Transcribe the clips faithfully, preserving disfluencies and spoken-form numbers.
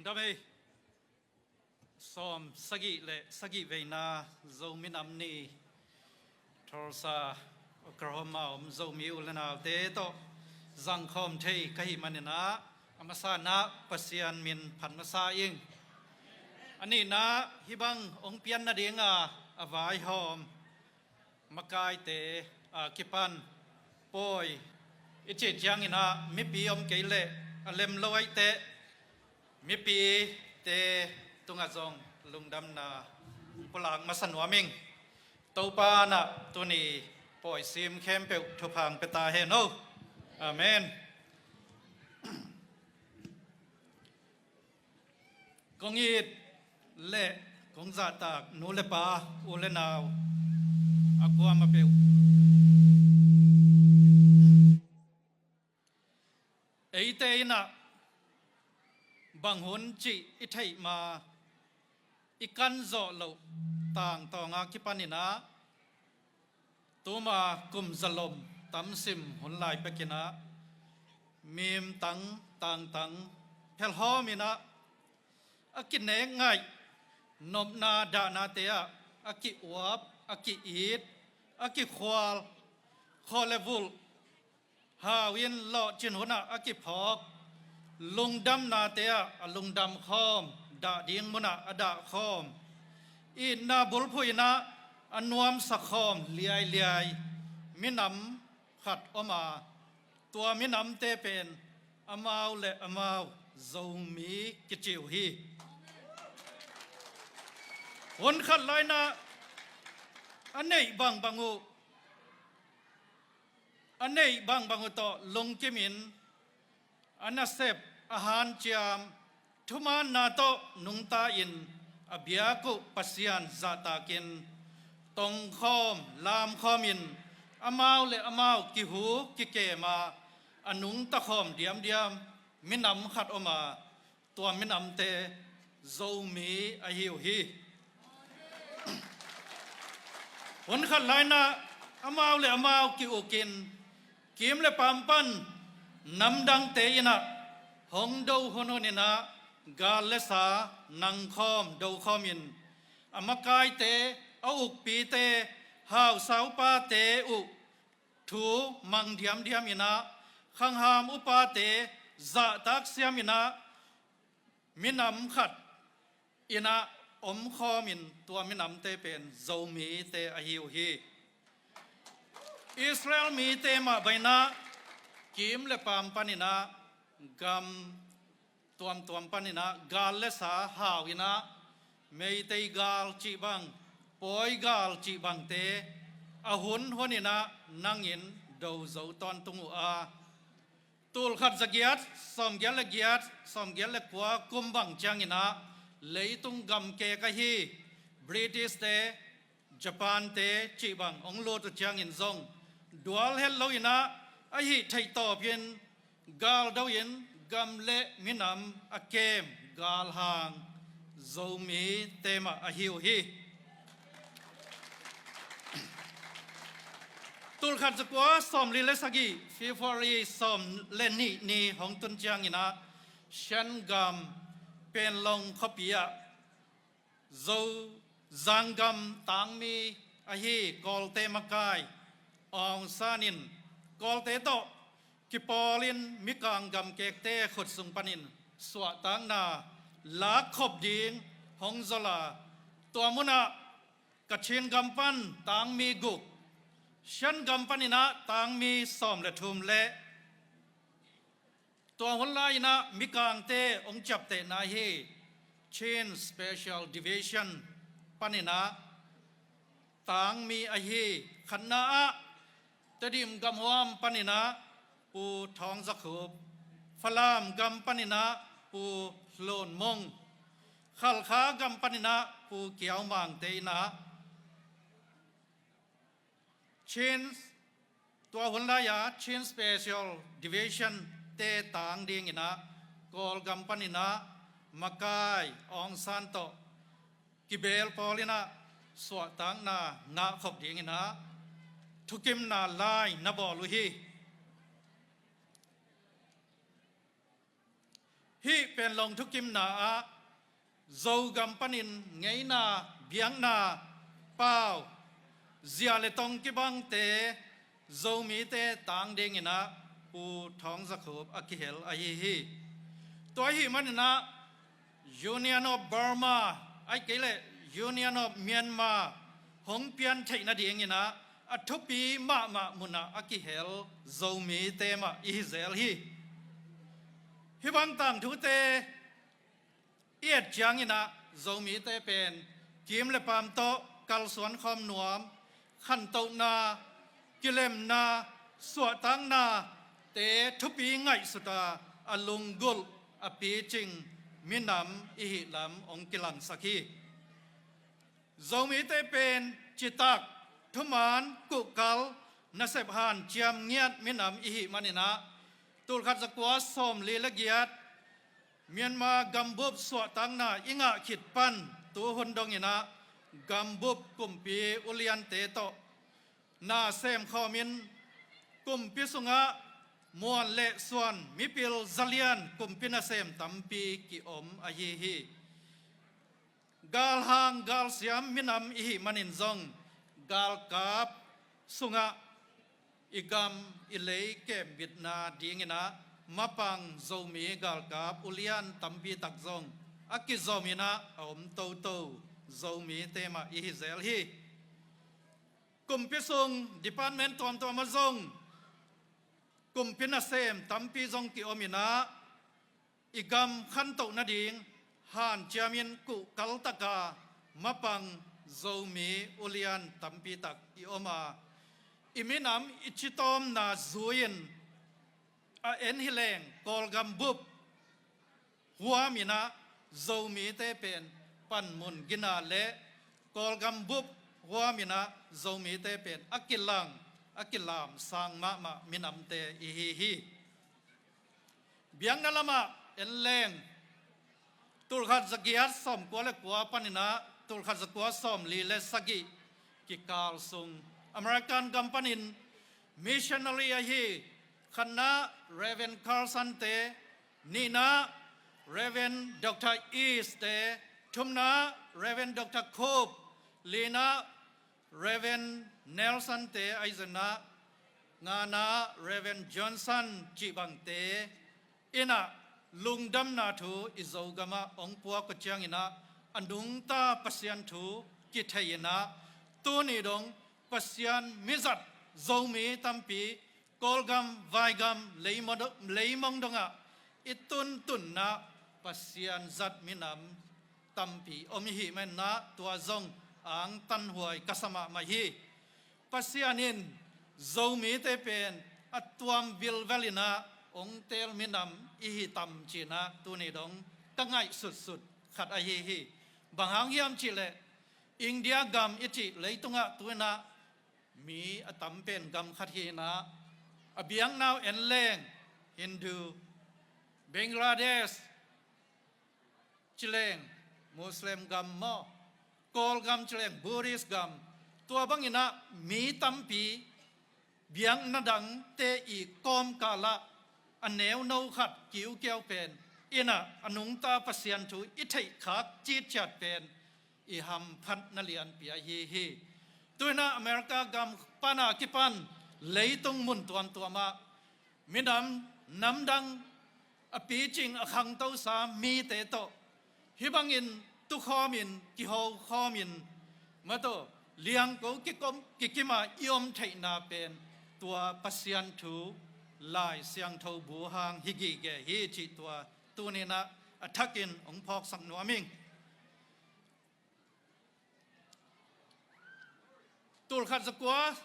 Tam ei. Sawm sagih le sagih veina Zo minam ni, Tulsa, Oklahoma om Zomi u le naute tawh zangkhawm thei ka hih maninah a masa nah Pasian min phat masa ing. A nihna hih bang hong pian nadinga a vaihawm makaite a kipan pawi i cih cianginah mipi om kei leh a lem lo aih teh mipite tungah zong lungdamna pulak masa nuam ing. Topa nah tuni pawi sim khempeuh thupha pia ta hen o. Amen. Kong it le kong zahtak nu le pa, u le nau a kuamah peuh, eite innah bang hun cih i theih ma i kan zawh loh tangtawnga kipaninah tuma kum zalom tamsim hun lai pekinah mimtang tangtang phelhawminah a kinek ngaih nopna dahnate ah a ki-uap, a ki-it, a kikhual, khawh le vulh hau in lawhcin hunah a kiphawk, lungdamnate ah a lungdam khawm, dah ding munah a dah khawm, itna bulphuh innah a nuamsa khawm liailiai minam khat om a, tua minamte pen amau le amau Zomi kici uh hi. Hun khat lainah a neih bangbang uh a neih bangbang uh tawh lungkimin a nasep a hanciam thumaanna tawh nungta-in a biak uh Pasian zahtakin tongkhawm lamkhawmin amau le amau kihu kikem a a nungta khawm diamdiam minam khat om a, tua minamte Zomi ahi uh hi. Hun khat lainah amau le amau ki-ukin kim le paam pan namdangte innah hong do hunhun innah gal le sa nangkhawm dokhawmin a makaite, a ukpite, hausa upate uh thu mang diamdiam innah khangham upate zahtak siam innah minam khat innah omkhawmin tua minamte pen Zomite ahi uh hi. Israel mite mah bang innah kim le paam paninah gam tuamtuam paninah gal le sa hau innah Meitei gal cih bang, Pawi gal cih bangte a hunhun innah nangin do zo tawntung uh a, tulkhat zagiat sawmgiat le giat, sawmgiat le kua kum bang cianginah leitung gamkek ahi British te, Japan te cih bang hong lut uh ciangin zong dual het loinah a hih theih tawpin galdo in gam le minam a kem galhang Zomite mah ahi uh hi. Tulkhat zakua sawmli le sagih February sawm le nih ni hong tun cianginah Shan gam Penlong khuapi ah Zo zanggam tangmi ahi Kawlte makai Aung San in Kawlte tawh kipawlin mikang gamkekte khut sung panin suahtakna lakkhop ding hong zol a, tua munah Kachin gam pan tangmi guk, Shan gam paninah tangmi sawm le thum le tua hun lai-inah mikangte hong ciaptehna hi. Chin Special Division paninah tangmi ahi. Khatna ah Tedim gamhuam paninah Pu Thawng Za Khup, Falam gam paninah Pu Hlun Mung, Khalkha gam paninah Pu Kiau Mangte innah Chin, tua hun lai-a Chin Special Division te tang dinginah Kawlgam paninah makai Aung San tawh kibeel pawl innah suahtakna ngahkhop dinginah thukimna lai na bawl uh hi. Hih Panglong thukimna ah Zogam panin ngeina, biakna, pau, zia le tong kibangte Zomite tang dinginah Pu Thawng Za Khup a kihel ahi hi. Tua ahih maninah Union of Burma, ahih kei leh Union of Myanmar hong pian theih nadinginah a thupi mahmah munah a kihel Zomite mah i hi zel hi. Hih bang tangthute i et cianginah Zomite pen kim le paam tawh kalsuan khawm nuam, khantohna, kilemna, suahtaknate thupi ngaihsuta a lunggulh, a picing minam i hih lam hong kilangsak hi. Zomite pen citak, thuman, kuhkal, nasep hanciam ngiat minam i hih maninah tulkhat zakua sawmli le giat Myanmar gambup suahtakna i ngah khit pan tuhun donginah gambup kumpi uliante tawh na semkhawmin kumpi sungah muan le suan mipil zalian kumpi nasem tampi ki-om ahi hi. Galhang galsiam minam i hih manin zong galkap sungah i gam i lei kembitna dinginah mapang Zomi galkap ulian tampi tak zong a kizominah a om toto Zomite mah i hi zel hi. Kumpi sung department tuamtuam ah zong kumpi nasem tampi zong ki-ominah i gam khantoh nading hanciamin kuhkaltaka mapang Zomi ulian tampitak i om a, i minam i citawmna zui-in a en hileng Kawlgam bup huaminah Zomite pen panmun gina le Kawlgam bup huaminah Zomite pen a kilang a kilamsang mahmah minamte i hi hi. Biakna lamah en leng tulkhat zagiat sawmkua le kua paninah tulkhat zakua sawmli le sagih kikal sung American gam panin missionary ahi khatna Reverend Carson te, nihna Reverend Doctor East te, thumna Reverend Doctor Cope, lina Reverend Nelson te ahi zenah, ngana Reverend Johnson cih bangte inah lungdamna thu i Zogamah hong puak uh cianginah a nungta Pasian thu kithei inah tuni dong Pasian mizat Zomi tampi Kawlgam, Vaigam, Leimo-, Leimong dongah i tuntunna Pasian zat minam tampi om i hih maninah tua zong angtanhuai ka sa mahmah hi. Pasian in Zomite pen a tuam vilvel inah hong teel minam i hi tam cinah tuni dong ka ngaihsutsut khat ahi hi. Bang hang hiam cihleh India gam i cih leitungah tu inah mi a tam pen gam khat hi inah a biakna uh en leng Hindu, Bangladesh cileng Muslim gam maw, Kawlgam cileng Buddhist gam, tua banginah mi tampi biakna dangte i kawmkalah a neuno khat kiukiau pen inah a nungta Pasian thu i theihkhak citciat pen i hamphatna lianpi ahi hi. Tu inah America gam pana kipan leitung mun tuamtuamah minam namdang a picing a khangtosa mite tawh hih bangin tukhawmin kihokhawmin mataw liangko kikom kikima i om theihna pen tua Pasian thu Lai Siangtho bu hang hi gige hi cih tua tuninah a thakin hong phawksak nuam ing. Tulkhat zakua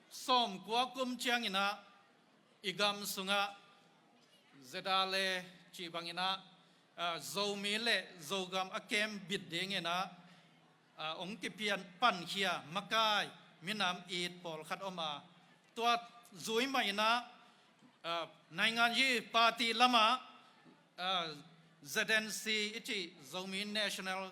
sawmkua kum cianginah i gam sungah Zedale cih banginah, ah, Zomi le Zogam a kembit dinginah, ah, hong kipian pankhia makai minam it pawlkhat om a, tua zui mah inah, ah, naingan yi party lamah, ah, Z N C i cih Zomi National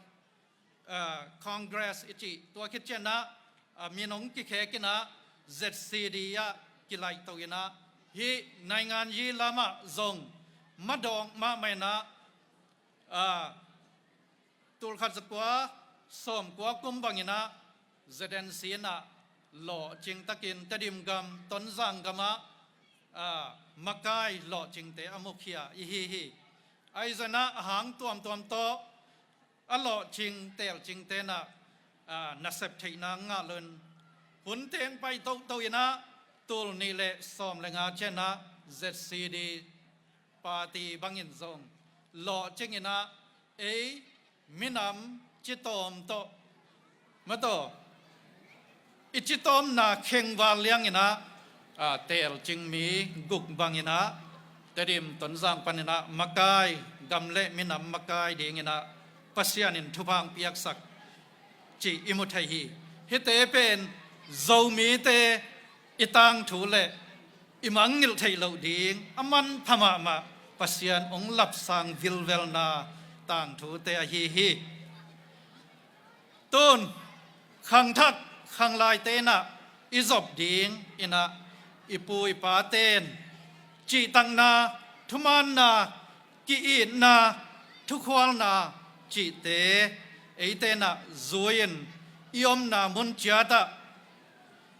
ah, Congress i cih tua khit cianah, ah, min hong kikhek inah Z C D ah kilaihto inah hih naingan yi lamah zong madawng mahmah inah A, tulkhat zakua sawmkua kum bangin ah Z N C in ah lawhcing takin Tedim gam, Tonzang gam ah, a, makai lawhcingte a mukhia i hi hi. Ahi zongin ah a hang tuamtuam tawh a lawhcing teelcingte in ah, a, nasep theihna ngah loin hun teng pai toto in ah, tul nih le sawm le nga ciang ah Z C D party bangin zong lawhcing in ah, ei minam citawm tawh, mataw, i citawmna khengval liang in ah, a, teelcing mi guk bangin ah Tedim, Tonzang panin ah makai, gam le minam makai dingin ah Pasian in thupha hong piaksak cih i mu thei hi. Hihte pen Zomite i tangthu le i mangngilh theih loh ding a manpha mahmah, Pasian hong lapsang vilvelna tangthute ahi hi. Tun khangthak khanglaite in ah i zop dingin ah, i pu i paten cihtakna, thumaanna, ki-itna, thukhualna cihte eite in ah zui-in, i omna mun ciat ah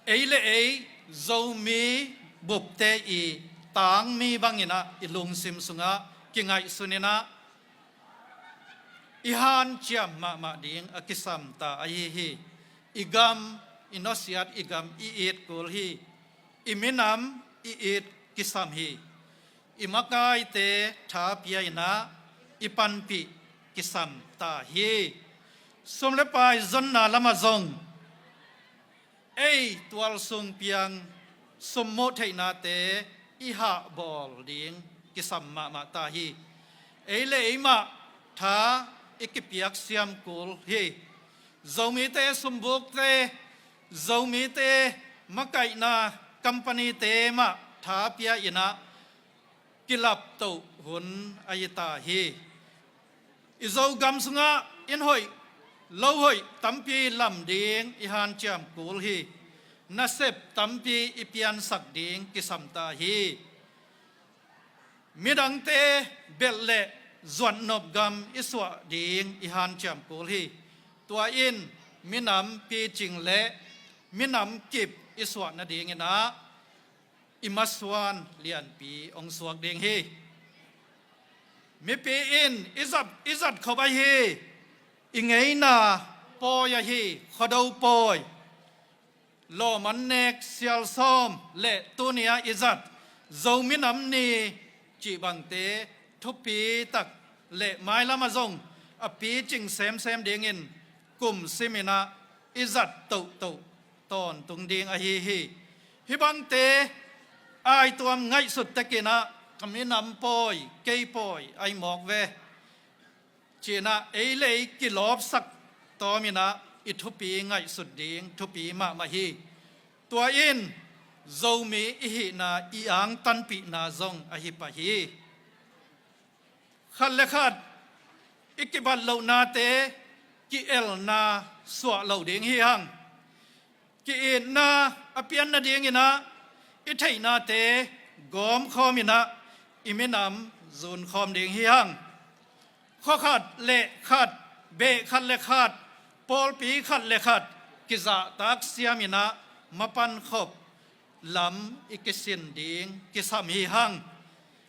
ei le ei Zomi bupte i tangmi bangin ah i lungsim sungah kingaihsun in ah, i hanciam mahmah ding a kisam ta ahi hi. I gam i nusiat, i gam i it kul hi. I minam i it kisam hi. I makaite tha pia in ah i panpih kisam ta hi. Sum le pai zonna lamah zong ei tualsung piang sum muh theihnate i hahbawl ding kisam mahmah ta hi. Ei le ei mah tha i kipiak siam kul hi. Zomite sumbukte, Zomite makaihna companyte mah tha pia in ah kilaptoh hun ahi ta hi. I Zogam sungah inn hoih lo hoih tampi lam ding i hanciam kul hi. Nasep tampi i piansak ding kisam ta hi. Midangte belh le zuatnop gam i suah ding i hanciam kul hi. Tua in minam picing le minam kip i suah nadingin ah i masuan lianpi hong suak ding hi. Mipi in i zat, i zat khop ahi hi. I ngeina pawi ahi, Khuado pawi, lawm an nek, sialsawm le tuni-a i zat Zomi Nam Ni cih bangte thupi tak le mailamah zong a picing semsem dingin kum simin ah i zat tohtoh tawntung ding ahi hi. Hih bangte aituam ngaihsut tekin ah ka minam pawi, kei pawi ahi mawk ve, ci-in ah ei le ei kilawpsak tawmin ah i thupi ngaihsut ding thupi mahmah hi. Tua in Zomi i hihna i angtanpihna zong ahi pah hi. Khat le khat i kibat lohnate ki-elna suah lo ding hi hang. Ki-itna a pian nadingin ah i theihnate gawmkhawmin ah i minam zunkhawm ding hi hang. Khua khat le khat, beh khat le khat, pawlpi khat le khat kizahtak siamin ah mapan khop lam i kisin ding kisam hi hang.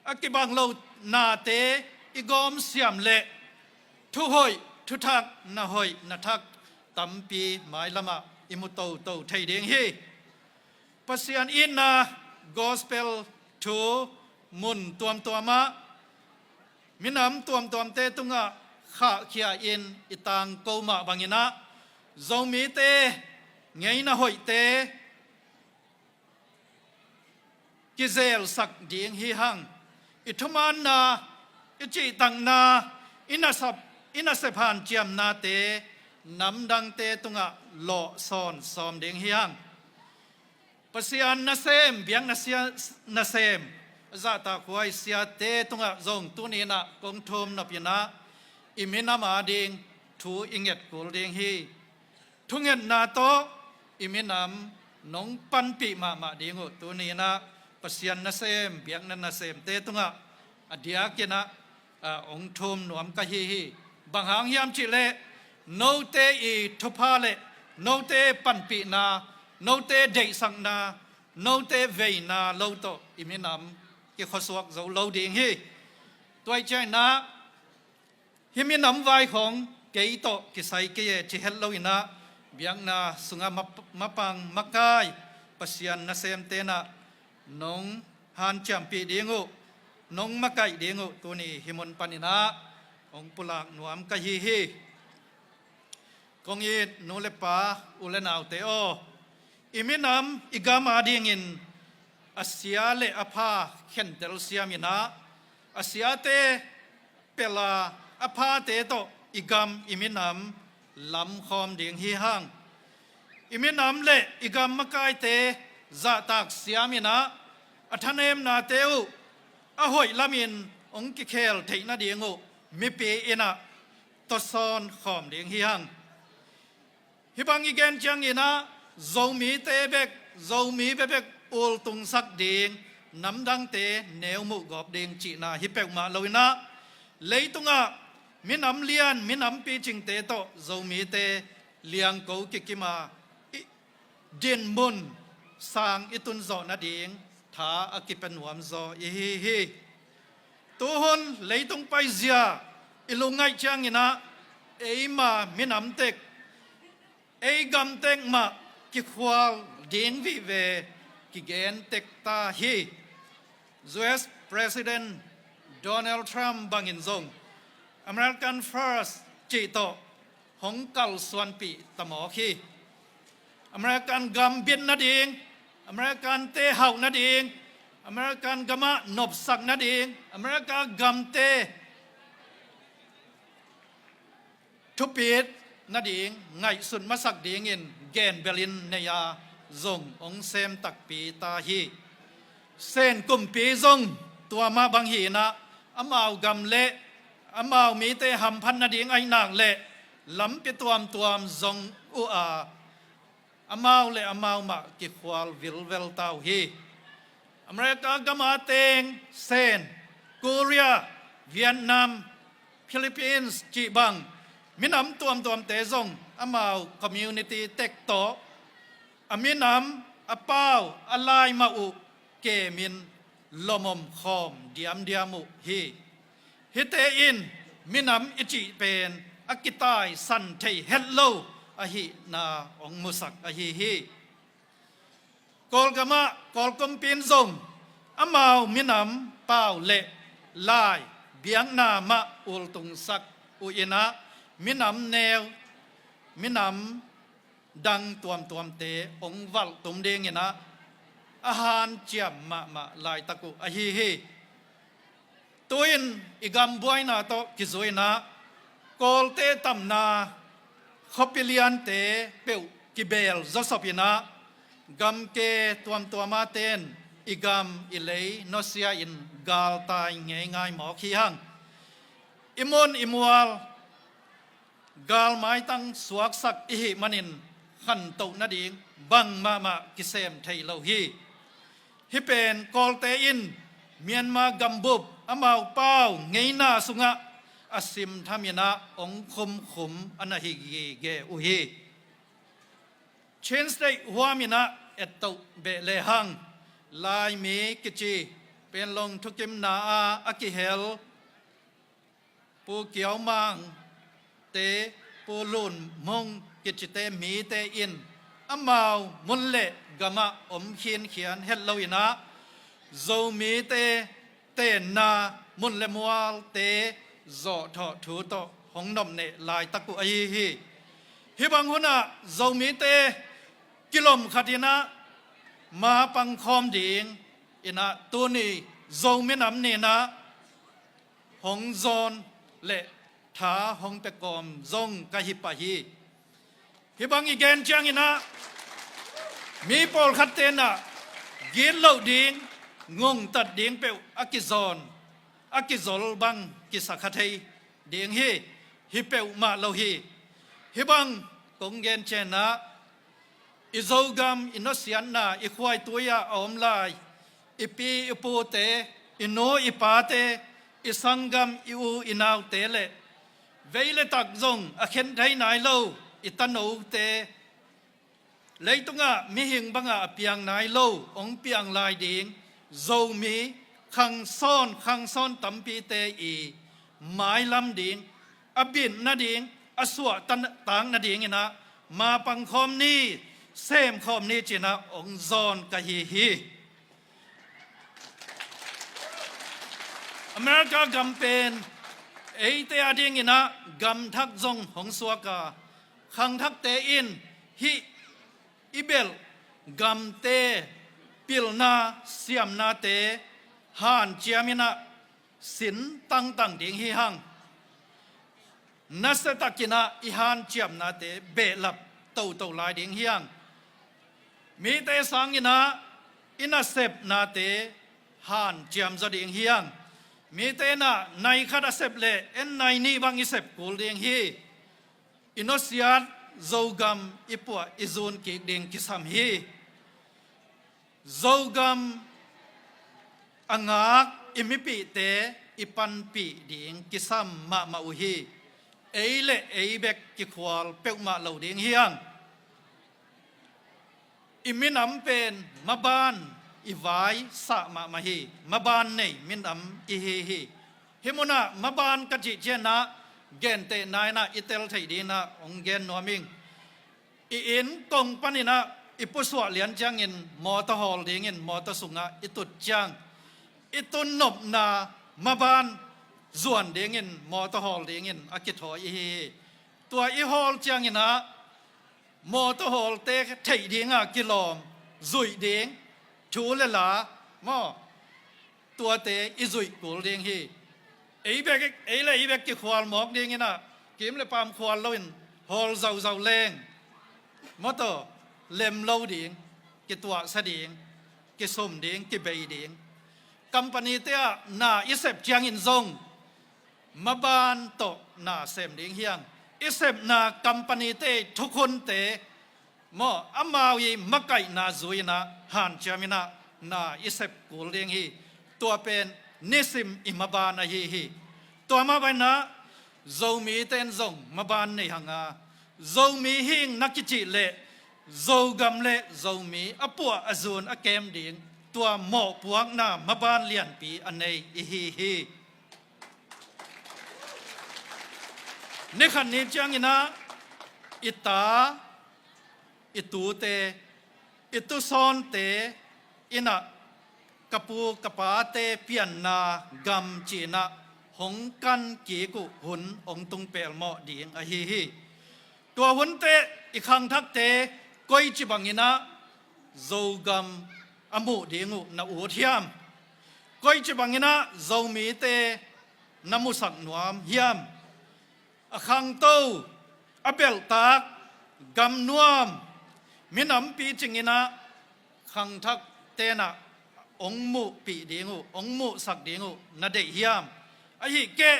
A kibang lohnate i gawm siam leh thuhoih, thuthak, na hoih na thak tampi mailamah i mu toto thei ding hi. Pasian itna gospel thu mun tuamtuamah, minam tuamtuamte tungah khahkhia in i tangko mah bangin ah Zomite ngeina hoihte kizelsak ding hi hang. I thumaanna, i cihtakna, i nasep, i nasep hanciamnate namdangte tungah lawhsawn sawm ding hi hang. Pasian nasem, biakna sia, nasem, a zahtakhuai siate tungah zong tuni-in ah kong thum nopin ah i minam ading thu i nget kul ding hi. Thungetna tawh i minam nong panpih mahmah ding uh tuni-in ah Pasian nasem, biakna nasemte tungah a diakin ah ah, hong thum nuam ka hi hi. Bang hang hiam cih leh note i thupha le note panpihna, note deihsakna, note veina lo tawh i minam kikhuasuak zo lo ding hi. Tua ahih ciangin ah hih minam vai khawng kei tawh kisai kei e ci het lo in ah, biakna sungah map-, mapang makai Pasian nasemte in ah nong hanciampih ding uh, nong makaih ding uh tuni hih mun panin ah hong pulak nuam ka hi hi. Kong it nu le pa, u le naute aw, i minam i gam adingin a sia le a pha khentel siam in ah, a siate pel a, a phate tawh i gam i minam lamkhawm ding hi hang. I minam le i gam makaite zahtak siam in ah, a thanemnate uh a hoih lamin hong kikhel theih nading uh mipi in ah tawsawn khawm ding hi hang. Hih bang i gen ciangin ah Zomite bek, Zomi bekbek ultungsak ding, namdangte neu muh gawp ding cihna hi peuhmah lo in ah, leitungah minam lian, minam picingte tawh Zomite liangko kikim a, i dinmun sang i tunzawh nading tha a kipia nuamzaw i hi hi. Tuhun leitung paizia i lungngaih ciangin ah eima minam tek, ei gam tek mah kikhual ding vive kigen tek ta hi. U S President Donald Trump bangin zong American First cih tawh hong kalsuanpih ta mawk hi. American gam bit nading, Americante hauh nading, American gamah nopsak nading, America gamte thupit nading ngaihsut masak dingin genbelin nei a zong hong sem takpi ta hi. Sen kumpi zong tua mah bang hi in ah, amau gam le amau mite hamphat nading ahih nak leh lampi tuamtuam zong uh a, amau le amau mah kikhual vilvel ta uh hi. America gam a teng Sen, Korea, Vietnam, Philippines cih bang minam tuamtuamte zong amau community tek tawh a minam, a pau, a laimah uh kemin lomom khawm diamdiam uh hi. Hihte in minam i cih pen a kitaisan thei het lo ahihna hong musak ahi hi. Kawlgamah Kawl kumpi in zong amau minam pau le lai biakna mah ultungsak uh in ah, minam neu, minam dang tuamtuamte hong valhtum dingin ah a hanciam mahmah laitak uh ahi hi. Tu-in i gam buaina tawh kizui in ah, Kawlte tamna khuapi liante peuh kibeel zawsop in ah, gamke tuamtuam a ten i gam i lei nusia in galtai ngeingai mawk hi hang. I mun i mual galmaitang suaksak i hih manin khantoh nading bang mahmah kisem thei lo hi. Hih pen Kawlte in Myanmar gambup amau pau ngeina sungah a simtham in ah hong khumkhum a na hi gige uh hi. Chin State huam in ah ettoh beh lehang, Laimi kici Panglong thukimna ah a kihel Pu Kyaw Maung te, Pu Lun Maung kicite mite in amau mun le gamah om khinkhian het lo in ah, Zomite tenna mun le mualte zawhthawh thu tawh hong nopneh laitak uh ahi hi. Hih bang hun ah Zomite kilom khat in ah ma pangkhawm ding in ah, tuni Zo minam ni in ah hong zawn le tha hong pia kawm zong ka hi pah hi. Hih bang i gen ciangin ah, mi pawlkhatte in ah gitloh ding, ngongtat ding peuh a kizawn, a kizol bang kisa kha thei ding hi. Hi peuhmah lo hi. Hih bang kong gen ciangin ah, i Zogam i nusiatna, i khuaitui ah a om lai i pi i pute, i nu i pate, i sanggam, i u i naute le vei le tak zong a khen thei nai lo i tanote, leitungah mihing bangah a piang nai lo hong piang lai ding Zomi khangsawn, khangsawn tampite i mailam ding, a bit nading, a suah tan-, tak nadingin ah mapang khawm ni, sem khawm ni ci-in ah hong zawn ka hi hi. America gam pen eite adingin ah gam thak zong hong suak a, khangthakte in hih i belh gamte pilna siamnate hanciam in ah sin tangtang ding hi hang. Nasia takin ah i hanciamnate behlap toto lai ding hi hang. Mite sangin ah i nasepnate hanciam zaw ding hi hang. Mite in ah nai khat a sep leh en nai nih bang i sep kul ding hi. I nusiat Zogam i puah i zun kik ding kisam hi. Zogam a ngak i mipihte i panpih ding kisam mahmah uh hi. Ei le ei bek kikhual peuhmah lo ding hi hang. I minam pen maban i vai sah mahmah hi. Maban nei minam i hi hi. Hih munah maban ka cih ciangin ah gentehna in ah i tel theih dingin ah hong gen nuam ing. I inn kong panin ah i pusuah lian ciangin mawtaw hawl dingin mawtaw sungah i tut ciang, i tun nopna maban zuan dingin mawtaw hawl dingin a kithawi i hi hi. Tua i hawl ciangin ah mawtaw hawlte theih dingah kilawm, zuih ding, thu le la maw, tuate i zuih kul ding hi. Ei bek, ei le ei bek kikhual mawk dingin ah kim le pam khual loin hawl zauzau leng mawtaw lem lo ding, kituahsia ding, kisum ding, kibei ding. Company-te ah na i sep ciangin zong maban tawh na sem ding hi hang. I sepna company-te thukhunte maw, amau i makaihna zui-in ah hanciam in ah na i sep kul ding hi. Tua pen nisim i maban ahi hi. Tua mah bangin ah Zomite in zong maban nei hang a, Zomi hing na kicih leh Zogam le Zomi a puah a zun a kem ding tua mawhpuakna maban lianpi a nei i hi hi. Ni khat ni ciangin ah i ta, i tute, i tusawnte in ah ka pu ka pate pianna gam ci-in ah hong kan kik uh hun hong tung pelmawh ding ahi hi. Tua hun teh i khangthakte koici bangin ah Zogam a muh ding uh na ut hiam? Koici bangin ah Zomite na musak nuam hiam? A khangto, a belhtak, gamnuam, minam picing in ah khangthakte in ah hong muhpih ding uh, hong muhsak ding uh na deih hiam? Ahih keh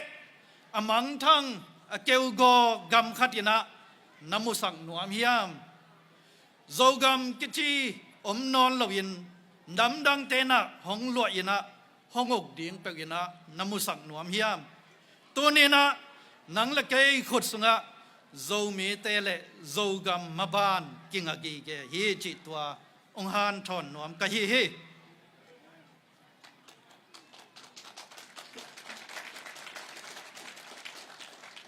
a mangthang, a keugaw gam khat in ah na musak nuam hiam? Zogam kici om nawn loin namdangte in ah hong luah in ah hong uk ding peuh in ah na musak nuam hiam? Tuni in ah nang le kei khut sungah Zomite le Zogam maban kingah gige hi cih tua hong hanthawn nuam ka hi hi.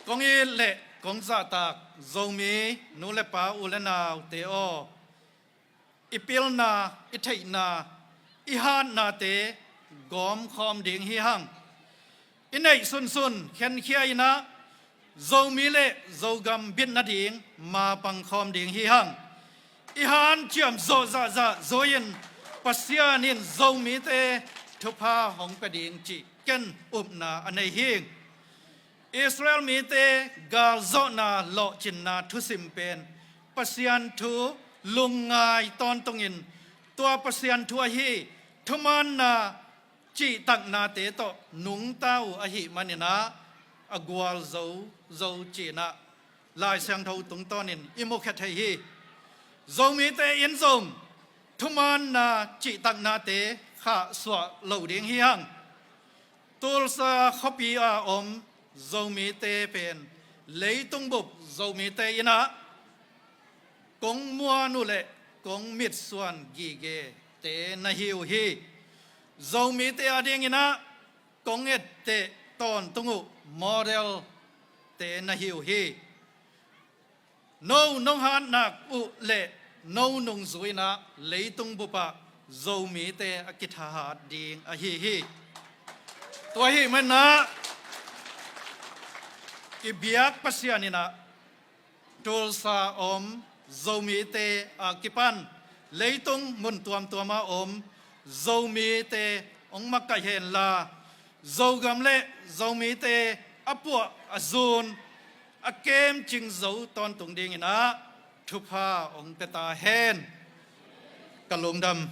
Kong it le kong zahtak Zomi nu le pa, u le naute aw, i pilna, i theihna, i hatnate gawmkhawm ding hi hang. I neih sunsun khenkhia in ah Zomi le Zogam bit nading mapang khawm ding hi hang. I hanciam zawh zahzah zui-in Pasian in Zomite thupha hong pia ding cih ken upna a nei hi. Israel mite galzawhna lawhcinna thusim pen Pasian thu lungngai tawntungin, tua Pasian thu ahi thumaanna cihtaknate tawh nungta uh ahih manin ah a gualzo zo ci-in ah Lai Siangtho tungtawnin i mukhia thei hi. Zomite in zong thumaanna cihtaknate khahsuah lo ding hi hang. Tulsa khuapi a om Zomite pen leitung bup Zomite in ah kong muan uh leh kong mitsuan gigete na hi uh hi. Zomite adingin ah kong etteh tawntung uh modelte na hi uh hi. No nong hatnak uh leh no nungzui in ah leitung bup ah Zomite a kithahat ding ahi hi. Tua ahih manin ah i biak Pasian in ah Tulsa om Zomite a kipan leitung mun tuamtuam a om Zomite hong makaih hen la, Zogam leh Zomite a puah a zun a kemcing zo tawntung dingin ah thupha hong pia ta hen. Ka lungdam.